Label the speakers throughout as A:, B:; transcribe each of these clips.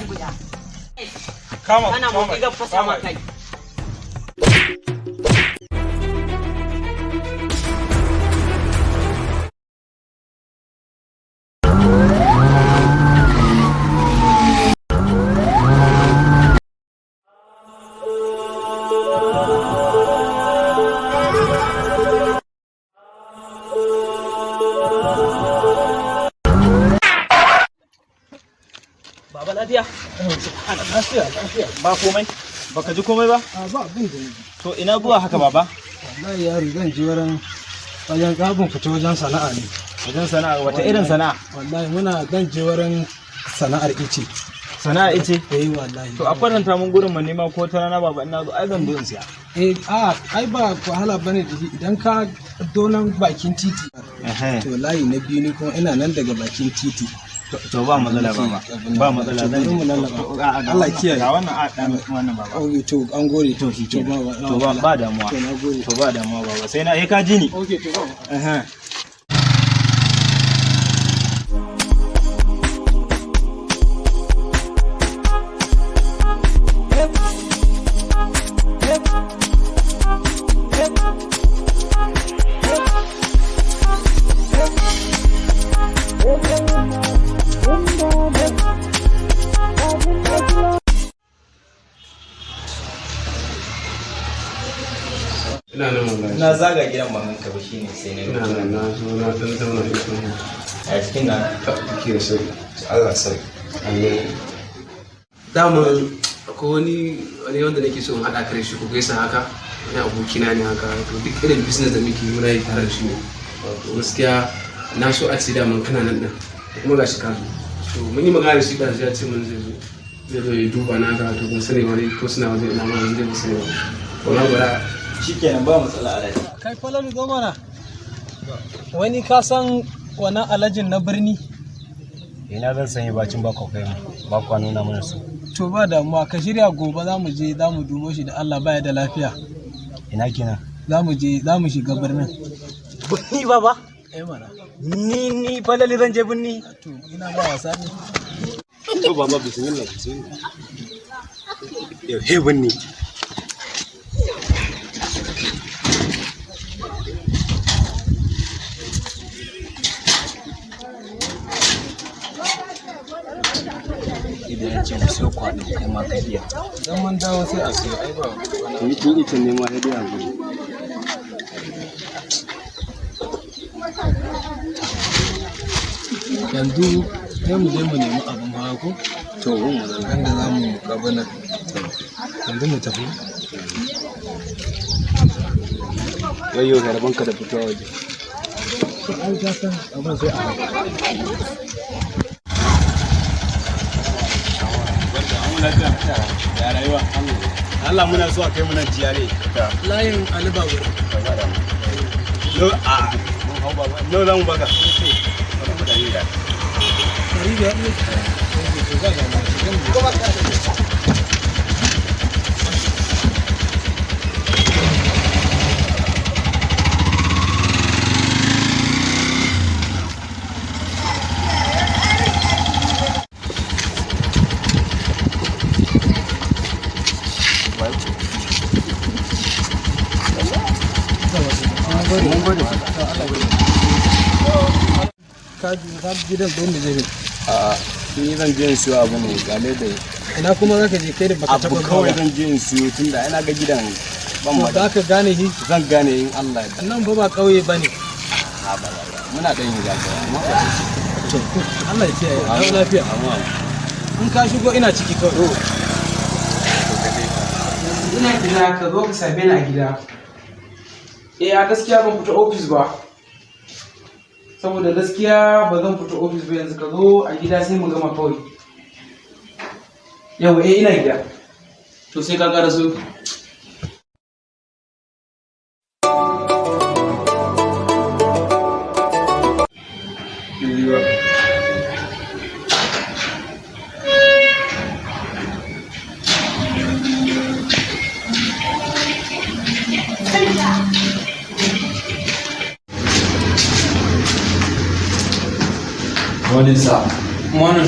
A: Guda.
B: Kama.
A: Kana motsi zan fasa ma kai.
C: Baba, lafiya?
D: Lafiya, lafiya.
C: Ba komai? Baka ji komai ba?
D: A, ba abin da ni.
C: To, ina zuwa haka, baba?
D: Wallahi yaro, zan je wurin wajen tsabin fita wajen sana'a ne.
C: Wajen sana'a? Wata irin sana'a?
D: Wallahi muna zan je wurin sana'ar ice.
C: Sana'a ice?
D: Eh, wallahi.
C: To, a kwatanta mun gurin mu nema ko ta rana, baba, ina zo ai zan zo in siya.
D: Eh, a ai ba wahala bane da shi idan ka donan bakin titi. To, layi na biyu ne, kuma ina nan daga bakin titi.
C: To, ba matsala baba. Ba matsala, zan
D: Bari mu lallaba. Allah ya kiyaye.
C: Ga wannan, a dan wannan, baba.
D: Okay, to an gode.
C: To shi
D: To
C: kenan.
D: ba
C: To ba damuwa.
D: To na gode.
C: To ba damuwa, baba. Sai na ka ji ni.
D: Okay, to ba.
C: Eh.
E: Ina nan wallahi.
C: Na zaga gidan ban ganka ba, shine sai na
E: Ina nan, na zo na dan zauna ina dan huta.
C: A cikin nan.
E: Ta jiki da sauki. Allah sauki. Amin. Daman akwai wani wanda nake so in haɗa ka da shi ku gaisa haka. Wani abokina ne haka, to duk irin business da muke yi muna yi tare da shi ne. To gaskiya na so a ce daman kana nan ɗin, kuma gashi ka zo. So mun yi magana da shi ɗazu, ya ce mun zai zo ya duba na ga, to ban sani ba dai ko suna waje ina ma yanzu dai ban sani ba. Ko na gwada.
C: Shikenan, ba matsala, Alhaji.
D: Kai Falalu, zo mana. Wani ka san wannan alhajin na birni?
F: Ina zan sanya bacin ba kai mu ba kwa nuna mana su.
D: To ba damuwa, ka shirya gobe za mu je za mu dubo shi da Allah, baya da lafiya.
F: Ina kenan?
D: Za mu je, za mu shiga birnin.
C: Binni, baba?
D: Eh mana.
C: Ni Falali zan je binni?
D: To ina ba wasa ne.
F: To baba, bismillah, bismillah. Yau he binni. Idan ya ce mu siyo kwaɗo, kai ma ka iya.
D: Idan mun dawo sai a siyo, ai ba.
F: Ni tun ita ne ma sai dai hankali.
D: Yanzu sai mu je mu nemi abin hawa ko?
F: To mun matsala.
D: Wanda za mu gaba nan. Yanzu mu tafi.
F: Yayyo ka rabanka da fitowa waje.
D: To ai ka san abin sai a hankali.
F: Ya rayuwa. Allah muna so a kai mu nan jiyare.
D: Layin Ali Babur.
F: No a no za mu baka.
D: 500 ne? To ba damuwa, shiga mu je. Ka ka gidan don mu je ne.
F: A, ni zan je in siyo abu ne game da
D: Ina kuma zaka je kai da baka
F: abu
D: taba
F: kawai
D: zuwa ba?
F: Zan je in siyo tunda ina ga gidan ban
D: To
F: ma
D: za ka gane shi?
F: Zan gane in Allah ya
D: Nan ba kauye bane.
F: Ba ba ba, muna dan yin gaggawa amma ba sosai.
D: To Allah ya kiyaye. Dawo lafiya.
F: Amma
D: In ka shigo ina ciki kawai.
E: Ina gida, ka zo ka same ni a gida. Eh, a gaskiya ban fita ofis ba, saboda gaskiya ba zan fita ofis ba yanzu. Ka zo a gida sai mu gama kawai yau. Eh, ina gida, to sai ka ƙara so.
F: Morning, sir.
E: Morning.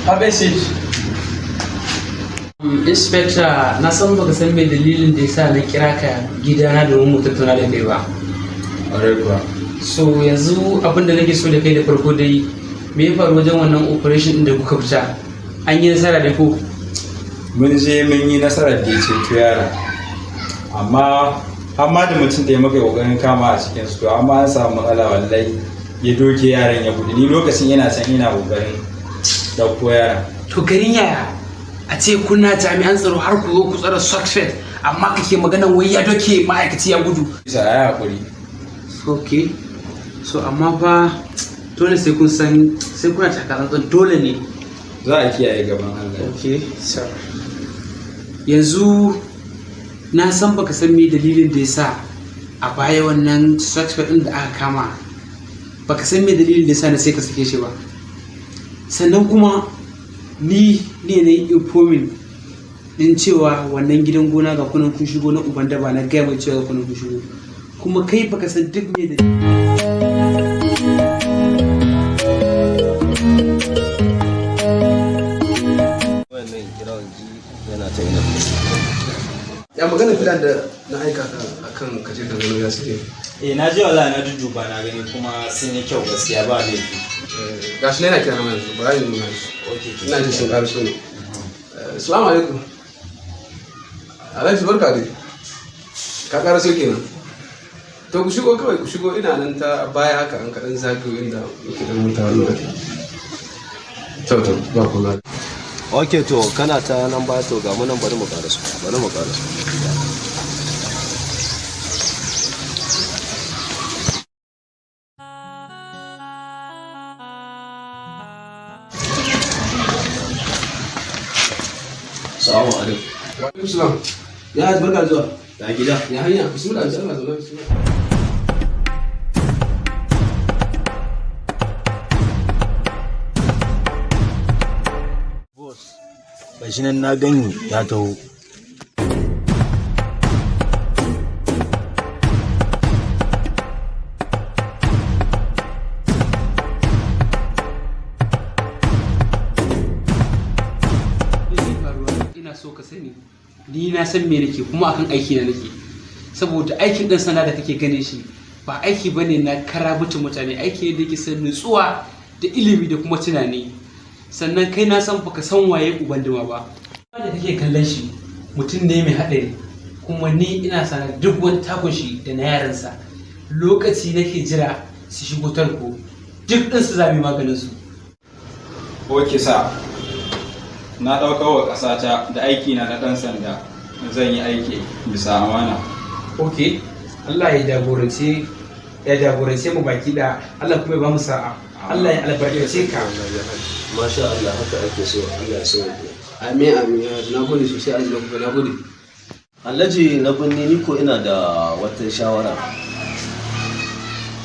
E: Have a seat. Inspector, na san baka san me dalilin da yasa na kira ka gidana domin mu tattauna da kai ba.
C: Ƙwarai kuwa.
E: So yanzu abin da nake so da kai da farko dai, me ya faru wajen wannan operation din da kuka fita? An yi nasara da ku?
C: Mun je mun yi nasarar da ya ceto yaron, amma amma da mutum da ya maka kokarin kama a cikin su, to amma an samu matsala wallahi, ya doke yaron ya gudu. Ni lokacin yana can ina kokarin dauko yaron.
E: To garin yaya a ce kuna jami'an tsaro har ku zo ku tsara suspect, amma kake maganan wai ya doke ma'aikaci ya gudu?
C: Bisa ya hakuri.
E: Okay, so amma fa dole sai kun san sai kuna taka tsantsan, dole ne.
C: Za a kiyaye gaban Allah.
E: Okay sir, yanzu na san baka san me dalilin da yasa a baya wannan suspect din da aka kama, baka san me dalilin da yasa na sai ka sake shi ba. Sannan kuma ni ne na yi informing din cewa wannan gidan gona ga kunan kun shigo na uban daba, na gaya mai cewa ga kunan kun shigo, kuma kai baka san duk me da
F: Wannan kiran ji yana ta ina.
E: Ya magana filan da na aika ka akan kaje ka gano ya suke?
C: Eh, na je wallahi, na dudduba na gani kuma sun yi kyau gaskiya, ba laifi.
E: Gashi na yana kira na yanzu, ba yi nuna shi.
C: Okay.
E: Ina jin sun ƙara so ne. Assalamu alaikum. Alhaji, barka dai. Ka ƙara so kenan. To ku shigo kawai, ku shigo, ina nan ta baya haka, an kaɗan zagayo inda muke ɗan mutawa lokaci. To, ba ku ba.
F: Ok, to kana ta nan ba, to ga mu nan, bari mu karasu, bari mu karasu. Salamu alaikum.
E: Wa alaikum salam. Ya Haji, barka da zuwa.
F: Ya gida?
E: Ya hanya, bismillah, bismillah, zauna, bismillah.
F: Gashi nan na gani ya taho.
E: Faruwa ina so ka sani, ni na san me nake kuma akan aiki na nake, saboda aikin dan sanda da kake ganin shi ba aiki bane na karabutun mutane, aiki ne da yake son nutsuwa da ilimi da kuma tunani. Sannan kai na san baka san waye uban duma ba da kake kallon shi, mutum ne mai haɗari, kuma ni ina sanar duk wani takun shi da na yaransa, lokaci nake jira su shigo tarko, duk ɗin su zabi maganin su.
C: Ok sa, na ɗaukar wa ƙasata da aiki na na ɗan sanda, zan yi aiki bisa amana.
E: Ok, Allah ya jagorance, ya jagorance mu baki da Allah, kuma ya ba mu sa'a, Allah ya albarkace ka.
F: Masha Allah, haka ake so, Allah ya sauke.
E: Amin, amin. Na gode sosai Alhaji na, na gode.
F: Alhaji na birni, ni ko ina da wata shawara.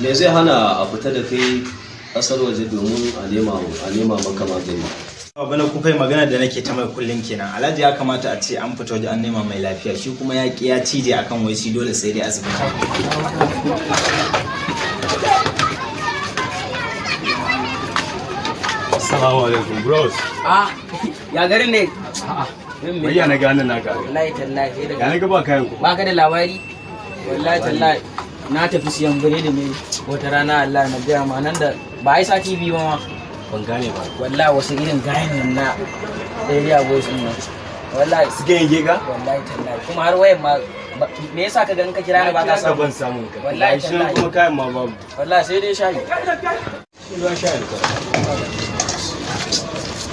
F: Me zai hana a fita da kai kasar waje domin a nema maka magani?
C: Abu na kuka yi magana da nake ta mai kullum kenan. Alhaji, ya kamata a ce an fita waje an nema mai lafiya, shi kuma ya ƙi ya cije akan wai shi dole sai dai asibiti.
A: Assalamu alaikum bros.
G: Ah, ya garin ne?
A: Wai ya na gane naka.
G: Wallahi tallahi sai
A: Ya
G: daga
A: na ga ba kayan ku.
G: Ba ka da labari? Wallahi tallahi na tafi siyan biredi ne wata rana, Allah na gaya ma, nan da ba ai sati 2 ba ma.
A: Ban gane ba.
G: Wallahi wasu irin gayan nan na area boys din nan. Wallahi
A: Suke yanke ka?
G: Wallahi tallahi, kuma har wayan ma me yasa ka ga in ka kira ni ba ka
A: Na kira ka
G: samu?
A: ban samun ka.
G: Wallahi
A: Gashi nan
G: tallahi.
A: kuma kayan ma babu.
G: Wallahi sai dai shayi.
A: Shi ruwa sha ne kawai.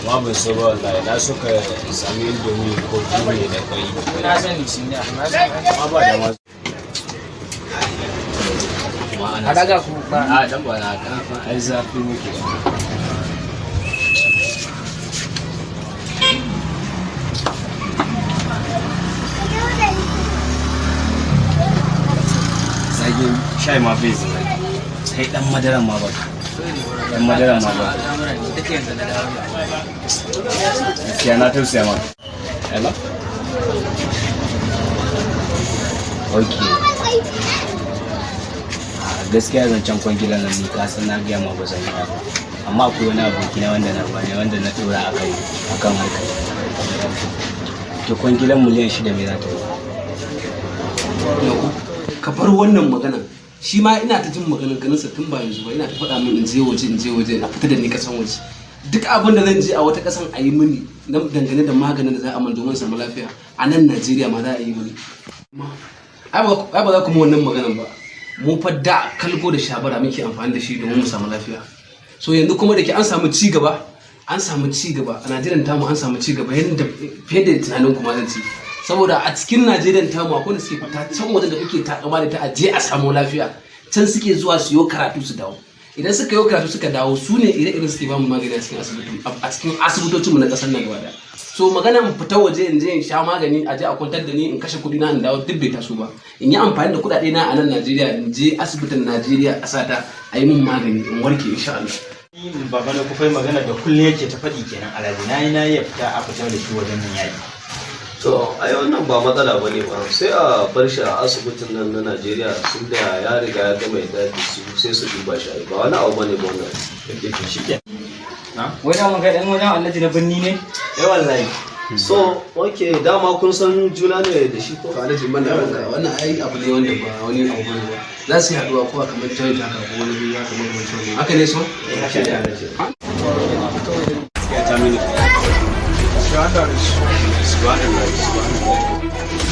A: Ma ban so ba wallahi, na so ka sami indomi ko kiwi da kwai.
G: Na sani shi ne, na sani.
A: Ma ba da ma. Kuma ana
G: A daga ku ba.
A: A dan ba na haka. Ai zafi muke. Zagin shayi ma bai zai. Sai dan madaran ma ba. Dan madaran ma ba.
G: Duka yanzu na dawo.
A: Gaskiya na tausaya ma. Hello? Okay. A gaskiya zancen kwangilan nan, ni ka san na gaya ma ba zan yi ba. Amma akwai wani abokina wanda na bani, wanda na dora akan harkar.
G: To kwangilan miliyan 6 me za ta yi?
E: Ka bar wannan maganan. Shi ma ina ta jin maganan sa tun ba yanzu ba. Ina ta faɗa min in je waje, in je waje, a fita da ni kasan waje. Duk abin da zan je a wata kasan a yi mini na dangane da maganin da za a man domin samu lafiya, a nan Najeriya ma za a yi mini. Ai ba za ku mu wannan maganan ba. Mu fa da kalgo da shabara muke amfani da shi domin mu samu lafiya. So yanzu kuma da ke an samu ci gaba, an samu ci gaba a Najeriya tamu, an samu ci gaba yadda fiye da tunanin kuma zan ci, saboda a cikin Najeriya tamu akwai wanda suke fita can wajen da kuke takama da ta a je a samu lafiya. Can suke zuwa su yi karatu su dawo. Idan suka yi karatu suka dawo, su ne ire-iren suke bamu magani a cikin asibiti, a cikin asibitocinmu na kasar nan gaba daya. So magana in fita waje in je in sha magani, a je a kwantar da ni, in kashe kuɗi na in dawo, duk bai taso ba. In yi amfani da kuɗaɗe na a nan Najeriya, in je asibitin Najeriya ƙasata, a yi min magani in warke insha Allah.
H: Ni baba na kufai magana da kullum yake ta faɗi kenan. Alhaji, na yi na ya fita, a fitar da shi wajen nan yayi.
F: To ai wannan ba matsala ba ne ba, sai a bar shi a asibitin nan na Najeriya, tun da ya riga ya gama yadda da su, sai su duba shi. Ai ba wani abu bane ba wannan.
H: To shikenan.
G: Wai da mun kai dan wajen Alhaji na birni ne?
H: Eh wallahi.
F: So okay, dama kun san juna ne da shi ko?
E: To alhaji, ban da ranka, wannan ai abu ne wanda ba wani abu bane ba. Za su yi haɗuwa ko a kamar joint haka ko wani biyu haka makamancin wannan haka ne. So
H: Eh, haka ne alhaji.
A: Gaskiya ta mini. Subhanallah, subhanallah.